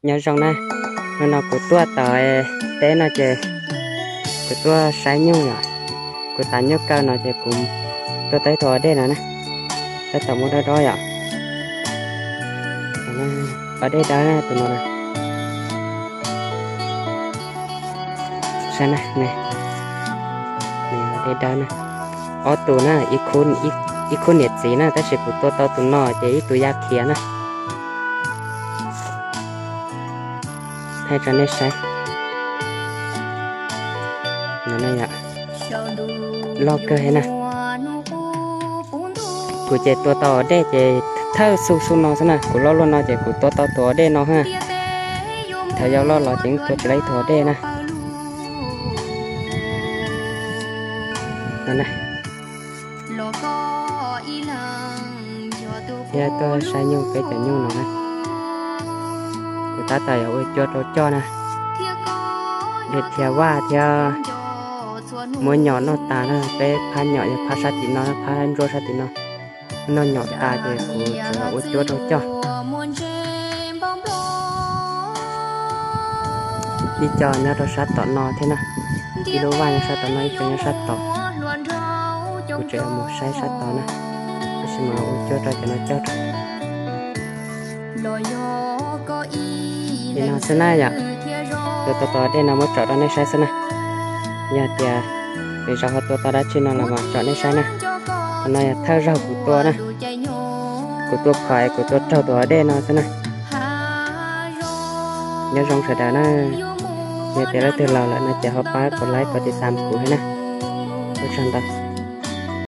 Nyob zoo na, hnub no kuv tuaj tom teb no ces kuv tuaj saib nyuj yom. Kuv tav nyuj kaw no ces kuv tuaj tau ib tug dej no na, tab tom muab dob dob yom. Tus dej dawb na, tus no na. Saib na, dej dawb na. Ob tug na, ib khub niam txiv na, tab sis kuv tua tau tus no ces ib tug ya khiav na. Thaij rau nej saib. Loj kawg thiab na. Kuv ces tua tau dej ces thawj xu xu no xwb na, kuv loj luaj no ces kuv tua tau tus dej no ha. Thaum yau loj los ces tua tsis tau ib tug dej na. Thiab tuaj saib nyuj peb cov nyuj no na. Kuv tab tom yuav ua cuab rau coj na. Dhia vaj thiab muab nyom noj tas na, peb phab nyom yog phab sab tim no, phab ntsuab sab tim no. Noj nyom tas ces kuv tseem ua cuab rau coj. Ib co nyob rau sab tom no thiab na, ib lub vaj nyob sab tom no, ib co nyob sab tod. Kuv tseem mus saib sab tod na, tab sis mas ua cuab rau cov no coj rau. Li no xwb na yom, tua tau tus dej no muab tsom rau nej saib xwb na. Yog tias lwm zaus ho tua tau dab tsi no los mam tsom nej saib na. Qhov no yog thawj zaug kuv tua na, kuv tua phom es kuv tua raug tus dej no xwb na. Nyob zoo sawv daws na, yog tias leej twg laus lawm no ces ho pab kom like kom tiv tam kuv thiab na. Ua tsaug ntau.